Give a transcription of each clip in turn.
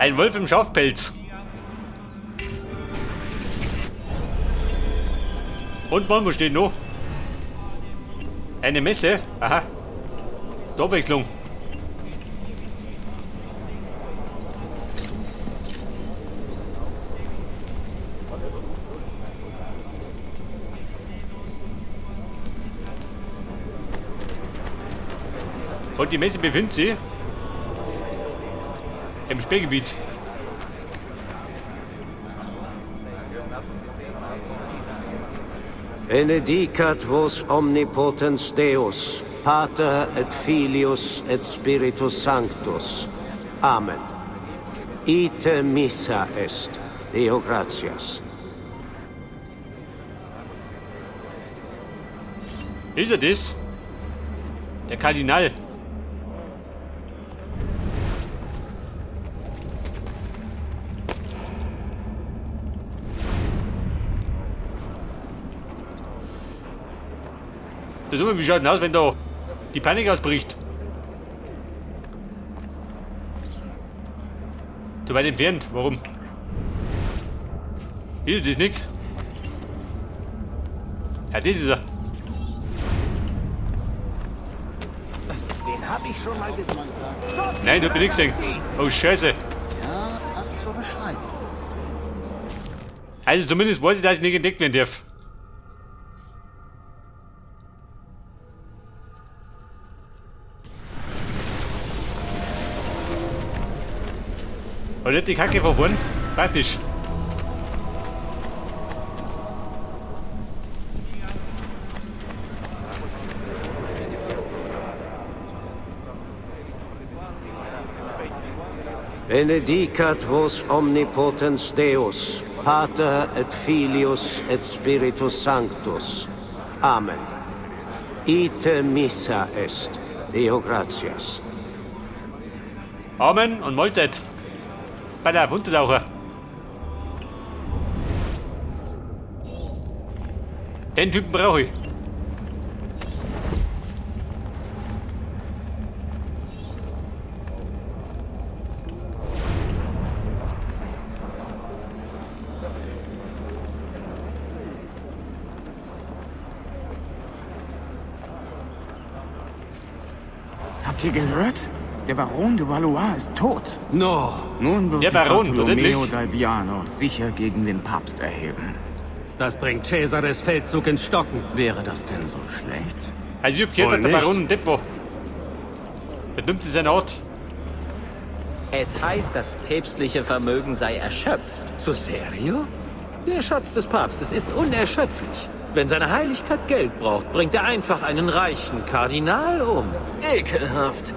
Ein Wolf im Schafpelz. Und Mann, wo steht noch? Eine Messe? Aha. Abwechslung. Und die Messe befindet sich im Sperrgebiet. Benedicat vos omnipotens Deus, Pater et Filius et Spiritus Sanctus. Amen. Ite missa est. Deo gratias. Ist er das? Der Kardinal. Das ist immer, wie schaut denn aus, wenn da die Panik ausbricht? Zu weit entfernt, warum? Ist das nicht? Ja, das ist er. Den hab ich schon mal gesehen. Nein, du bin ich gesehen. Oh, Scheiße. Ja, passt zur Beschreibung. Also zumindest weiß ich, dass ich nicht entdeckt werden darf. Und nicht die Kacke von vorn. Praktisch. Benedicat vos omnipotens Deus, Pater et Filius et Spiritus Sanctus. Amen. Ite missa est. Deo gratias. Amen und Mahlzeit. Bei der Untertaucher. Den Typen brauche ich. Habt ihr gehört? Der Baron de Valois ist tot. No. Nun wird Der sich Baron, Bartolomeo wirklich? d'Albiano sicher gegen den Papst erheben. Das bringt Cesares Feldzug ins Stocken. Wäre das denn so schlecht? Also ich hab gehört, Wohl dass der nicht. Baron ein Depp war. Der nimmt sich seine Art. Es heißt, das päpstliche Vermögen sei erschöpft. So serio? Der Schatz des Papstes ist unerschöpflich. Wenn seine Heiligkeit Geld braucht, bringt er einfach einen reichen Kardinal um. Ekelhaft.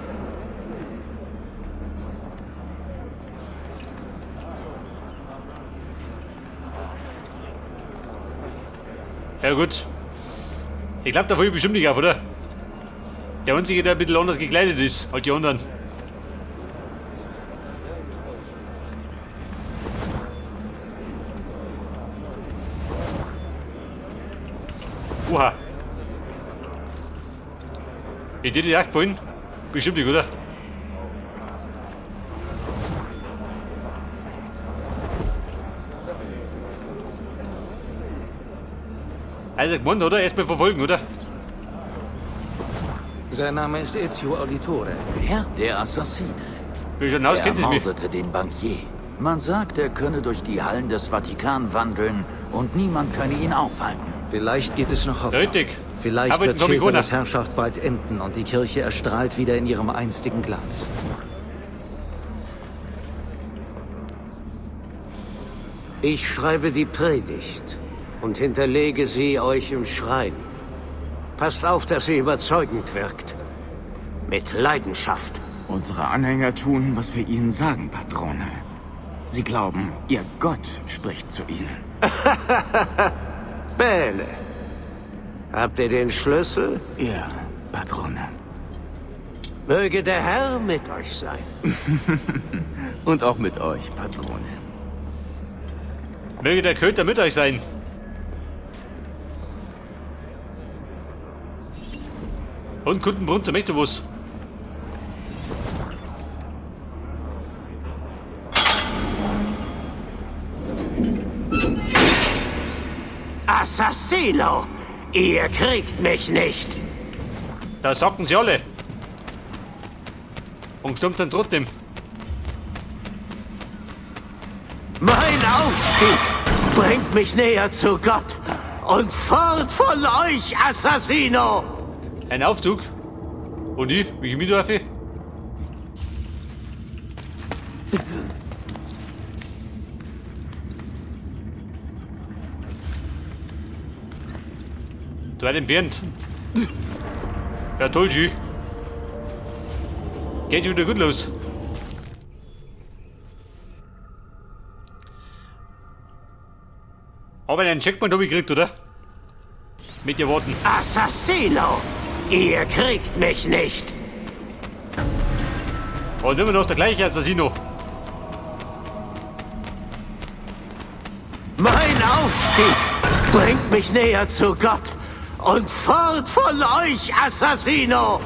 Ja gut. Ich glaube, da fall ich bestimmt nicht auf, oder? Der Einzige, der ein bisschen anders gekleidet ist, als die anderen. Oha. Ich dir die auch gefallen? Bestimmt nicht, oder? Also gemeint, oder? Erstmal verfolgen, oder? Sein Name ist Ezio Auditore. Wer? Der Assassine. Wie schon aus, Er kennt es mich. ermordete den Bankier. Man sagt, er könne durch die Hallen des Vatikan wandeln und niemand könne ihn aufhalten. Vielleicht gibt es noch Hoffnung. Richtig. Vielleicht Aber wird komm ich Cesares runter. Herrschaft bald enden und die Kirche erstrahlt wieder in ihrem einstigen Glanz. Ich schreibe die Predigt und hinterlege sie euch im Schrein. Passt auf, dass sie überzeugend wirkt. Mit Leidenschaft. Unsere Anhänger tun, was wir ihnen sagen, Patrone. Sie glauben, ihr Gott spricht zu ihnen. Bene. Habt ihr den Schlüssel? Ja, Patrone. Möge der Herr mit euch sein. Und auch mit euch, Patrone. Möge der Köter mit euch sein. Und Kundenbrunn zum Echtovus. Assassino! Ihr kriegt mich nicht! Da sagten sie alle. Und gestorben sind trotzdem. Mein Aufstieg bringt mich näher zu Gott und fort von euch, Assassino! Ein Aufzug? Und ich? Wie ich mit darf ich? Zu weit entfernt. Ja, toll, schön. Geht schon wieder gut los. Aber einen Checkpoint habe ich gekriegt, oder? Mit den Worten. Assassino! Ihr kriegt mich nicht! Und immer noch der gleiche Assassino. Mein Aufstieg bringt mich näher zu Gott und fort von euch, Assassino!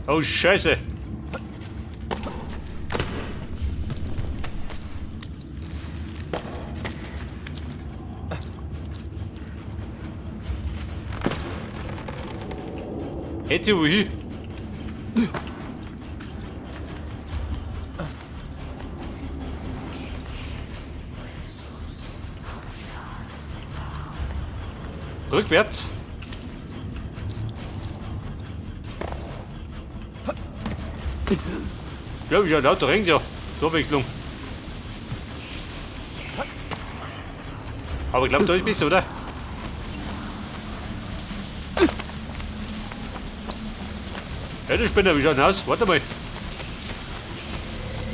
Oh, Scheiße. Hätte sie wohin? Rückwärts. Ja, wie schaut der rennt ja. Torwechslung. Aber ich glaube, da ist besser, oder? Ja, der Spinner, wie schaut denn aus? Warte mal.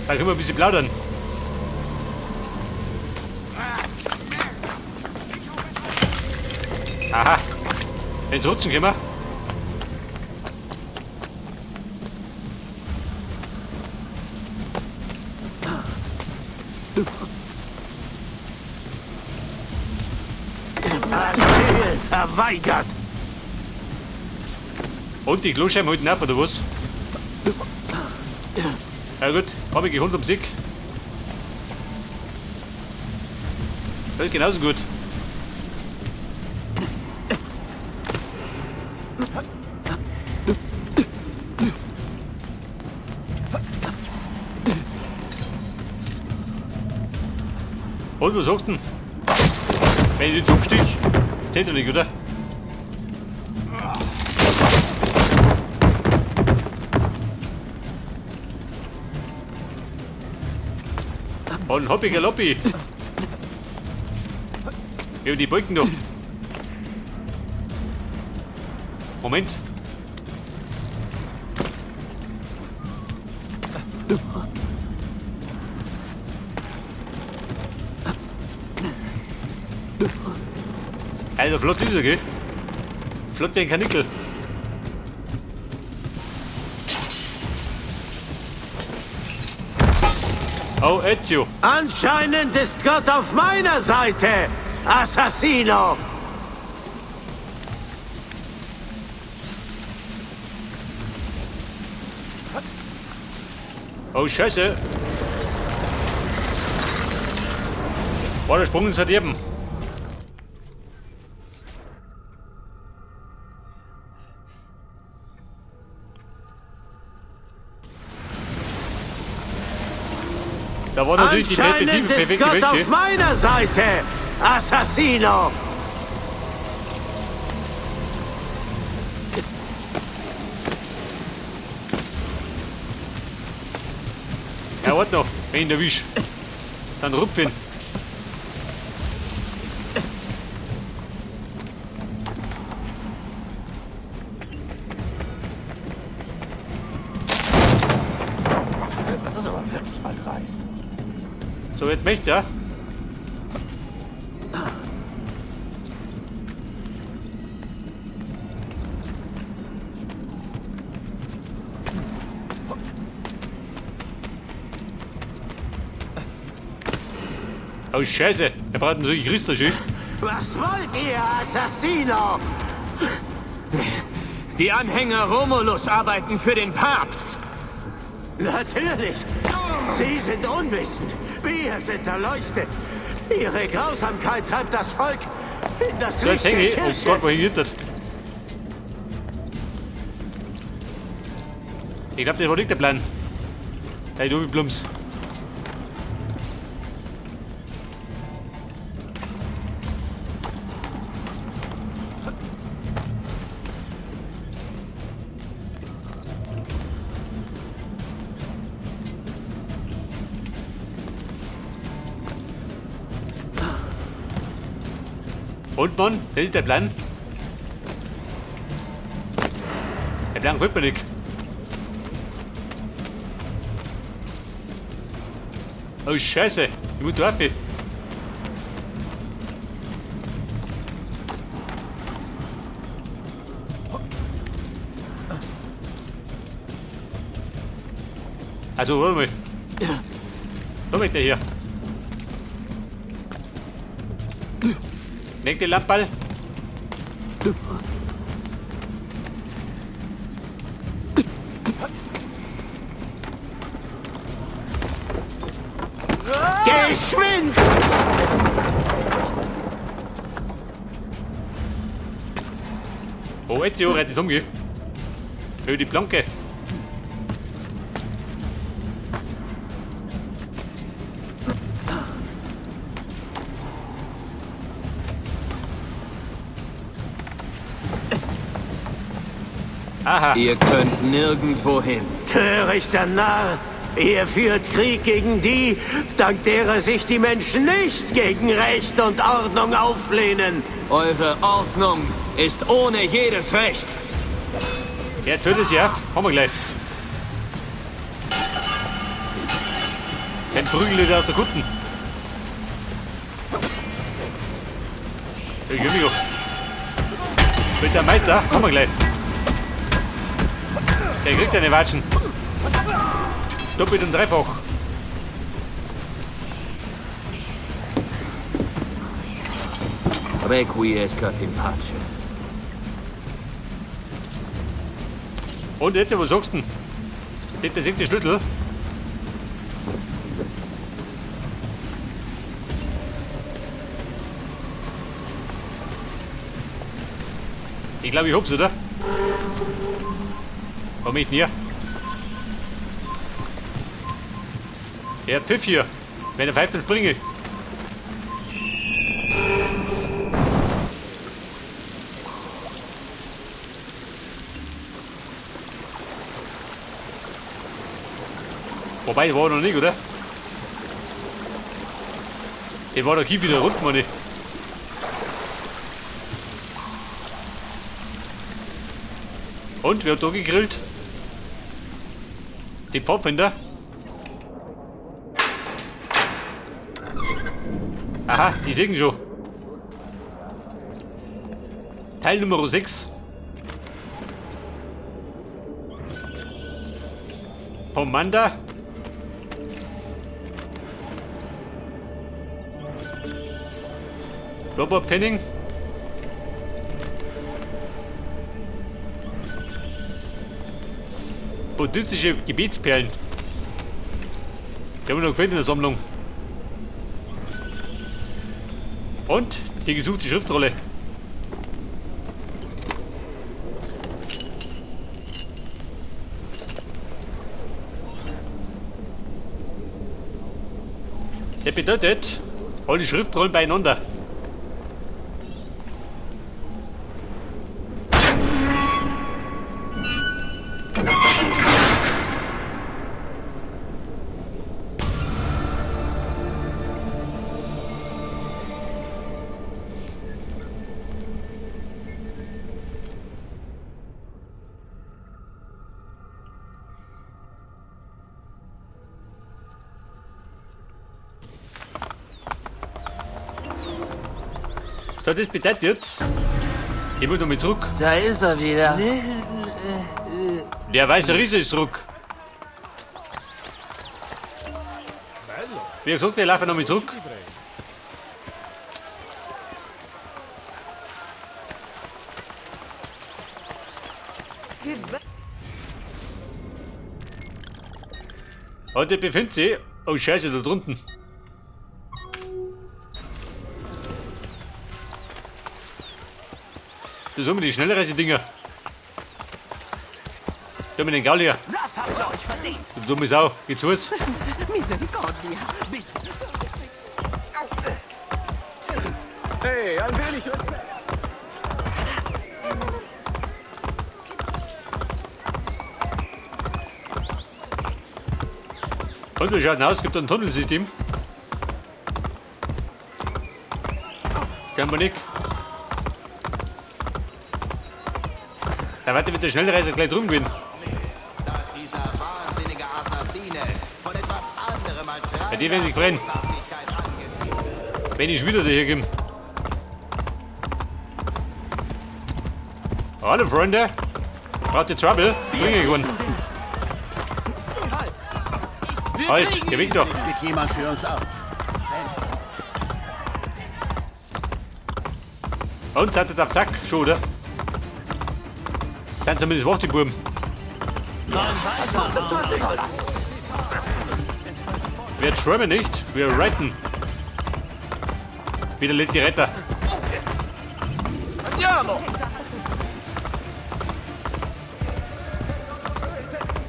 Dann können wir ein bisschen plaudern. Aha. Ins Rutschen gehen wir. Asyl verweigert! Und die Kloscheiben halten auf, oder was? Ja gut, hab ich geholt um Sieg. Das ist genauso gut. Und was sagst du denn? Wenn ich den Zugstich, täte nicht, oder? Und hoppi galoppi. Ja, die Brücken doch. Moment. Also flott ist er, gell? Flott wie ein Karnickel. Oh, Ezio. Anscheinend ist Gott auf meiner Seite, Assassino! Oh, Scheiße. War der Sprung ins Verderben. Da war natürlich die Anscheinend Perspektive ist perfekt Gott gewählt, auf gell? meiner Seite, Assassino! Ja, warte noch, wenn ich ihn erwisch. Dann rupf ihn. Das ist aber wirklich mal dreist. So, jetzt möchte er. Oh Scheiße, er braucht natürlich Christa schön. Was wollt ihr, Assassino? Die Anhänger Romulus arbeiten für den Papst. Natürlich. Sie sind unwissend. Wir sind erleuchtet. Ihre Grausamkeit treibt das Volk in das So, Licht jetzt der hänge ich. Oh Kirche. Gott, wohin geht das? Ich glaube, das war nicht der Plan. Hey, du Plumps. Und Mann, das ist der Plan. Der Plan gefällt mir nicht. Oh Scheiße, ich muss da rauf. Also, warte mal. Da mit der hier. Leg den Lammball. Geschwind! Oh, Ezio rettet umgeh. Über die Planke. Aha. Ihr könnt nirgendwo hin. Törichter Narr! Ihr führt Krieg gegen die, dank derer sich die Menschen nicht gegen Recht und Ordnung auflehnen. Eure Ordnung ist ohne jedes Recht. Jetzt führt es ja. Haben wir gleich. Den Prügel wieder auf der Kutten. Ich geh mich auf. Mit der Meister, haben wir gleich. Der kriegt eine Watschen. Doppelt und dreifach. Requiescat in pace. Und jetzt, was sagst du denn? Das ist der Schlüssel. Ich glaube, ich hab's, oder? Warum ich denn hier? Er hat Pfiff hier. Wenn er pfeift, dann springe ich. Wobei, war er noch nicht, oder? Der war doch hier wieder rund, meine ich. Und, wer hat da gegrillt? Die Pfadfinder. Aha, die sehen schon. Teil Nummer 6. Pomanda. Robert Pfennig. Buddhistische Gebetsperlen. Die haben wir noch gefunden in der Sammlung. Und die gesuchte Schriftrolle. Das bedeutet, alle Schriftrollen beieinander. So, das bedeutet jetzt, ich muss nochmal zurück. Da ist er wieder. Der weiße Riese ist zurück. Wie gesagt, wir laufen nochmal zurück. Und der befindet sich. Oh Scheiße, da drunten. Das sind die Schnellreisedinger. Da mit den Gaul hier. Das habt ihr euch verdient. Du dumme Sau. Geh zu uns. Misericordia, bitte. Hey, ein wenig Und wie schaut denn aus? Gibt ein Tunnelsystem? Scheinbar nicht. Da wird mit der Schnellreise gleich drum gehen. Ja, die werden sich freuen. Wenn ich wieder daher komme. Hallo Freunde. Braucht ihr Trouble? Bring ich einen. Halt, geh weg da. Steht jemand für uns auf? Und seid ihr auf Zack, schon, oder? Dann zumindest wach, die Buben. Wir träumen nicht, wir retten. Wieder lädt die Retter. Andiamo!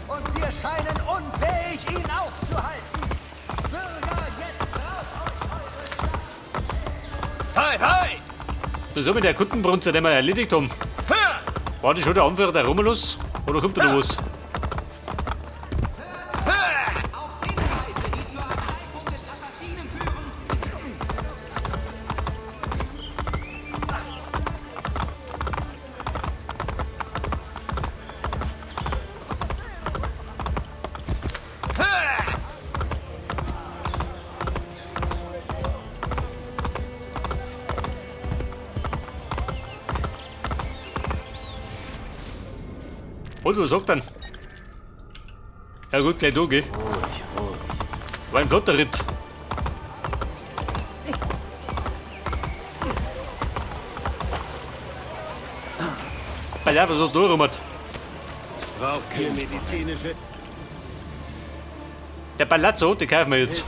Und wir scheinen unfähig, ihn aufzuhalten. Bürger, jetzt traut euch eure Hi, hi! Das ist mit der Kuttenbrunzer, den wir erledigt haben. War das schon der Anführer der Romulus? Oder kommt da noch was? Und was sagt dann? Ja gut, gleich da, gell? War ein flotter Ritt. Bei der, was so durchrummert. Braucht keine medizinische. Der Palazzo, den kaufen wir jetzt.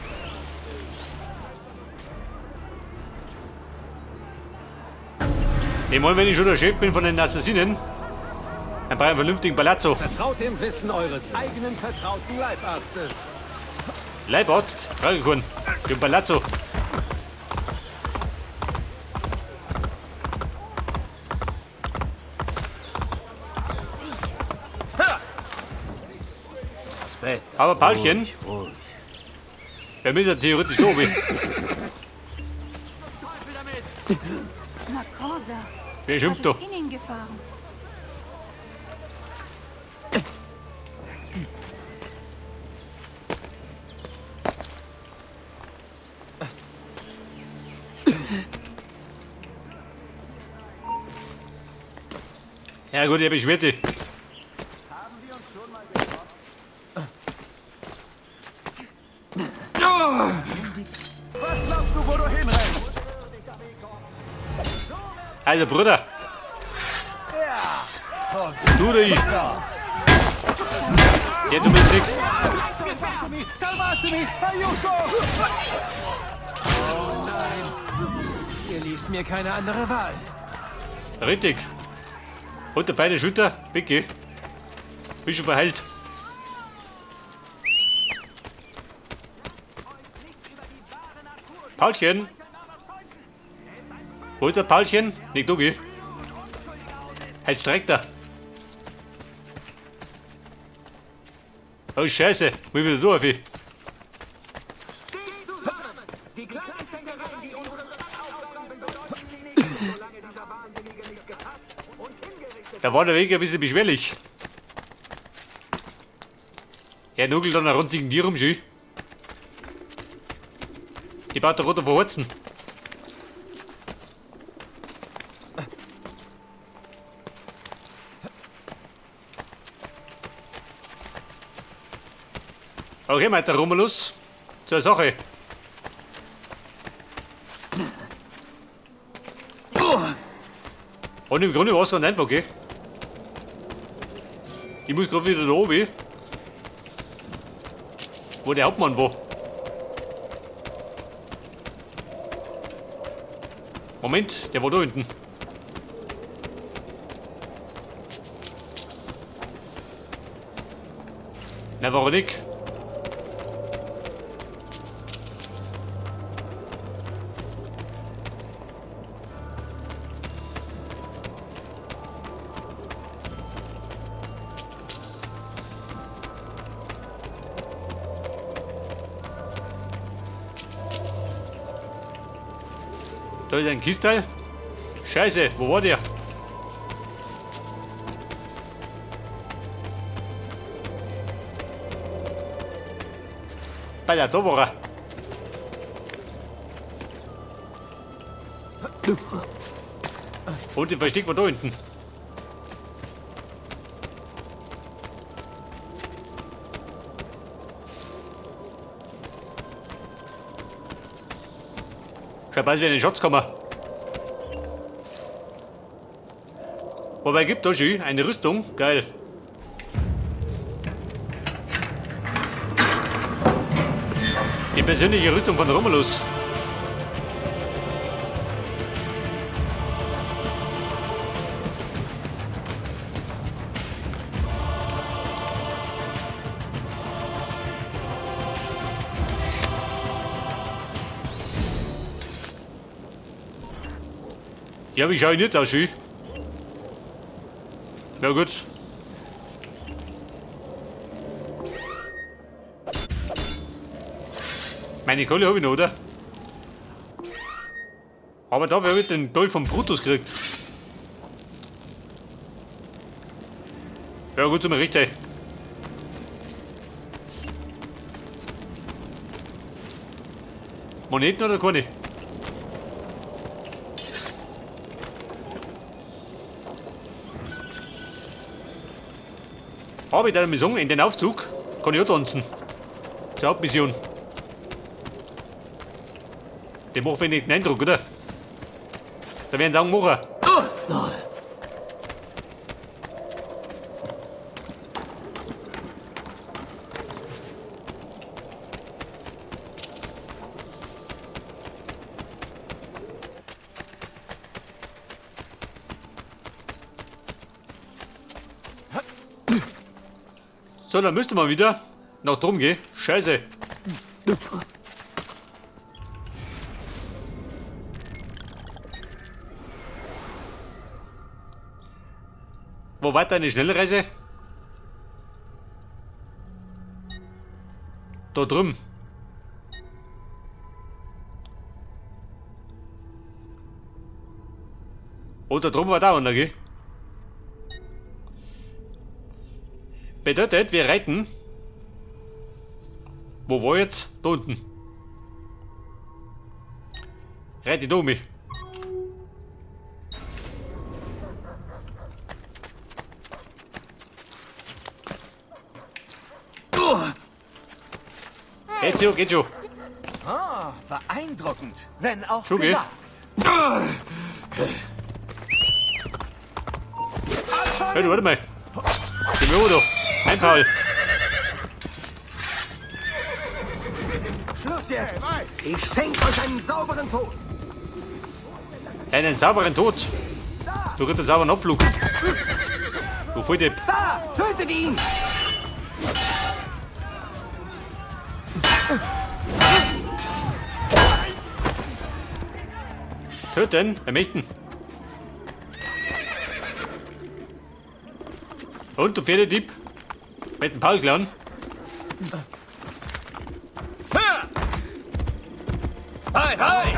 Ich meine, wenn ich schon der Chef bin von den Assassinen, dann brauche ich einen vernünftigen Palazzo. Vertraut dem Wissen eures eigenen vertrauten Leibarztes. Leibarzt? Frage ich keinen. Den Palazzo. Aber Paulchen, wir müssen ja theoretisch so wie. Wer schimpft da? Was ist in ihn gefahren? Ja gut, er beschwert sich. Was glaubst du, wo du hinrennst? Also Bruder. Du oder ich? Ja, du bist nix. Oh nein. Ihr ließt mir keine andere Wahl. Richtig. Und der feine Shooter, Vicky. Bist schon verheilt. Paulchen. Wo ist der Paulchen? Nicht du, geh. Halt streckt er. Oh Scheiße, muss ich wieder durch. Da war der Weg ein bisschen beschwerlich. Er nugelt an einer runzigen Tier rum, schön. Die baut der rote verhurzen. Okay, Meister Romulus, zur Sache. Und im Grunde war es ganz einfach, okay? Ich muss gerade wieder da oben, wo der Hauptmann war. Moment, der war da hinten. Na, warum nicht? Da ist ein Kistal. Scheiße, wo war der? Bei der da war er. Und den Versteck war da hinten. Schau bald wieder in den Schatzkammer. Wobei gibt da schon eine Rüstung. Geil. Die persönliche Rüstung von Romulus. Ja, wie schau ich nicht aus, schön. Ja gut. Meine Kohle habe ich noch, oder? Aber da habe ich den Dolch vom Brutus gekriegt. Ja gut, zum Richter. Moneten oder keine? Habe ich da eine Mission in den Aufzug? Kann ich auch tanzen. Zur Hauptmission. Der macht nicht den Eindruck, oder? Da werden sie auch machen. So, dann müsste man wieder nach drum gehen. Scheiße. Wo weiter eine Schnellreise? Da drüben. Oh, da drüben war da einer, gell? Bedeutet, wir reiten. Wo war jetzt? Da unten. Reite da um mich. Geht schon, geht schon. Ah, beeindruckend, wenn auch Schon geht. gewagt. Hey, du, warte mal. Geh mir da. Nein, Paul. Schluss jetzt! Ich schenke euch einen sauberen Tod! Einen sauberen Tod. Du kriegst einen sauberen Abflug. Du Volldepp. Da! Tötet ihn! Töten? Wer möchten? Und du Pferdedieb? Mit dem Paul klauen? Hi, hi!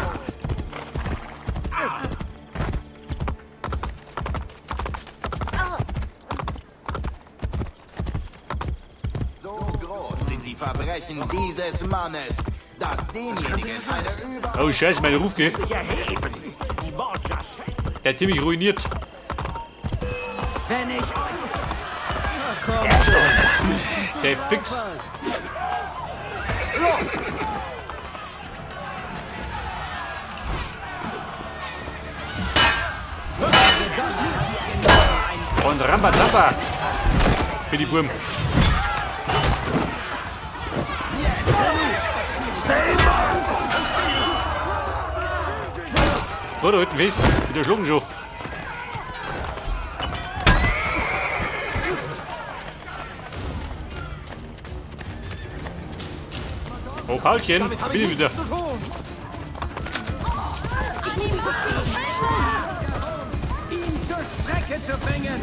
So groß sind die Verbrechen dieses Mannes, dass demjenigen eine über... Oh Scheiße, mein Ruf geht. Erheben. Die Borgia Der hat ziemlich ruiniert. Wenn ich Der fix. Los! Und Rambazamba. Für die Burm. Bruder, halt fest. Wieder schlucken schon. Paulchen, bin ich wieder. Ich muss verstehen. Schnell! Ihn zur Strecke zu bringen!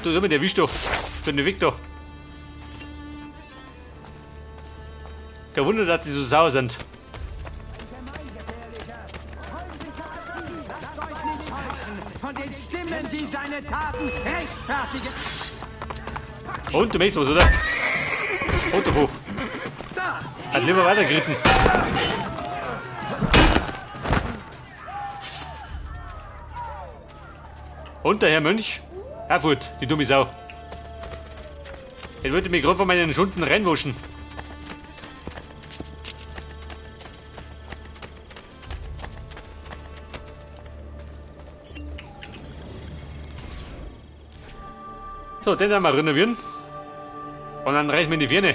Du, sag mal, der wischt doch. Du, der Weg doch. Kein Wunder, dass die so sauer sind. Von den Stimmen, die seine Taten rechtfertigen. Und du möchtest was, oder? Und davor. Hat lieber weitergeritten. Und der Herr Mönch? Erfurt, die dumme Sau. Ich wollte mich gerade von meinen Schunden reinwaschen. So, den werden wir renovieren. Und dann reißen wir in die Birne.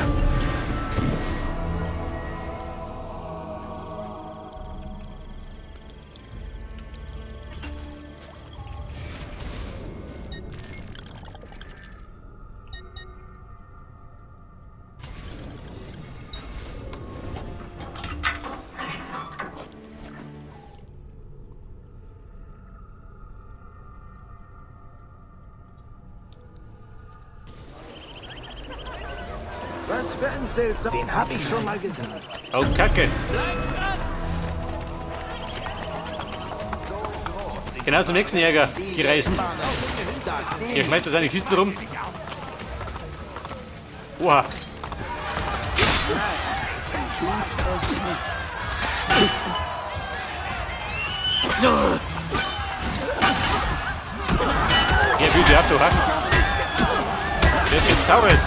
Was für ein seltsam... Den habe ich schon mal gesehen. Oh, Kacke. Genau zum nächsten Jäger gereist. Er schmeißt da seine Kisten rum. Oha. Ja, bitte, ab, du Hack. Der ist Saures.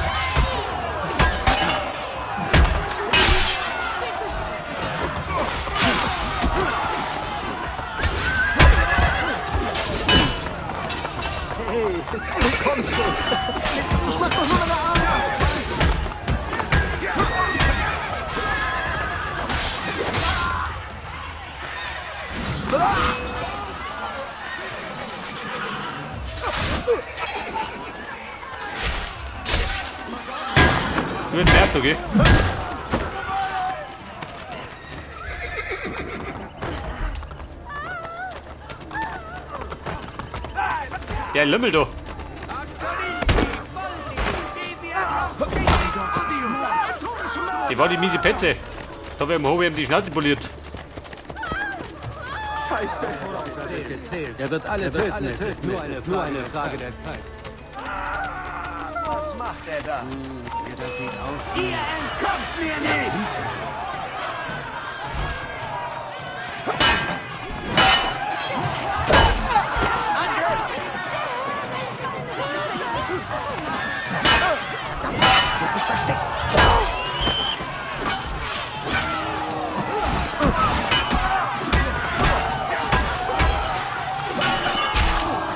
Hey, komm schon. Ich mach doch nur meine Arbeit. Du entnervt, okay? Der Lümmel, du. Die war die miese Petze. Da hab ich ihm die Schnauze poliert. Scheiße. Er wird alle töten. Es ist nur eine Frage der Zeit. Was macht er da? Das sieht aus wie... Ihr entkommt mir nicht!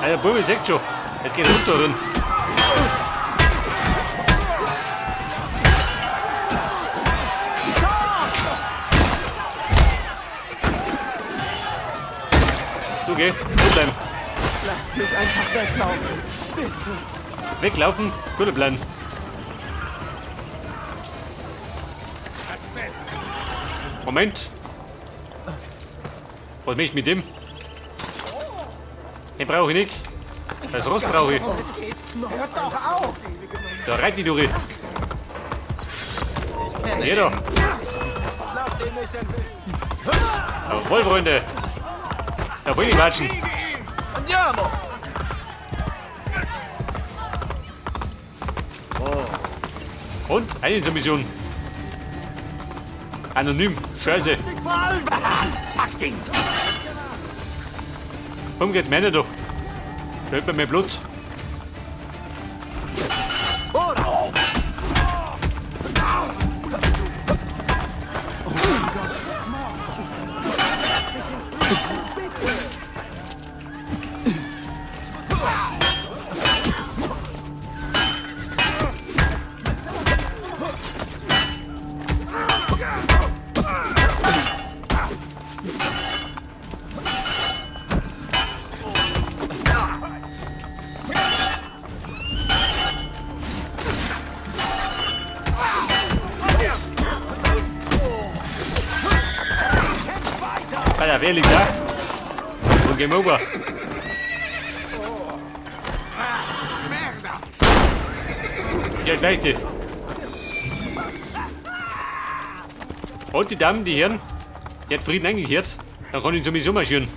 Alter, Bub, ich seh schon. Jetzt geht runter drin. Du geh, gut bleiben. Lass mich einfach weglaufen. Bitte. Weglaufen? Gut bleiben. Moment. Was möchte ich mit dem? Den brauche ich nicht. Das Ross brauche ich. Hört doch auf! Da reit die durch. Hier da. Jawohl, Freunde. Da wollen die watschen. Und eine Intermission. Anonym. Scheiße. Komm, geht's mir nicht doch. Fällt mir mehr Blut. auf, er liegt da. Und gehen wir rüber. Ja, gleich die. Und die Damen, die Herren, ihr habt Frieden eingekehrt. Dann kann ich zur Mission marschieren.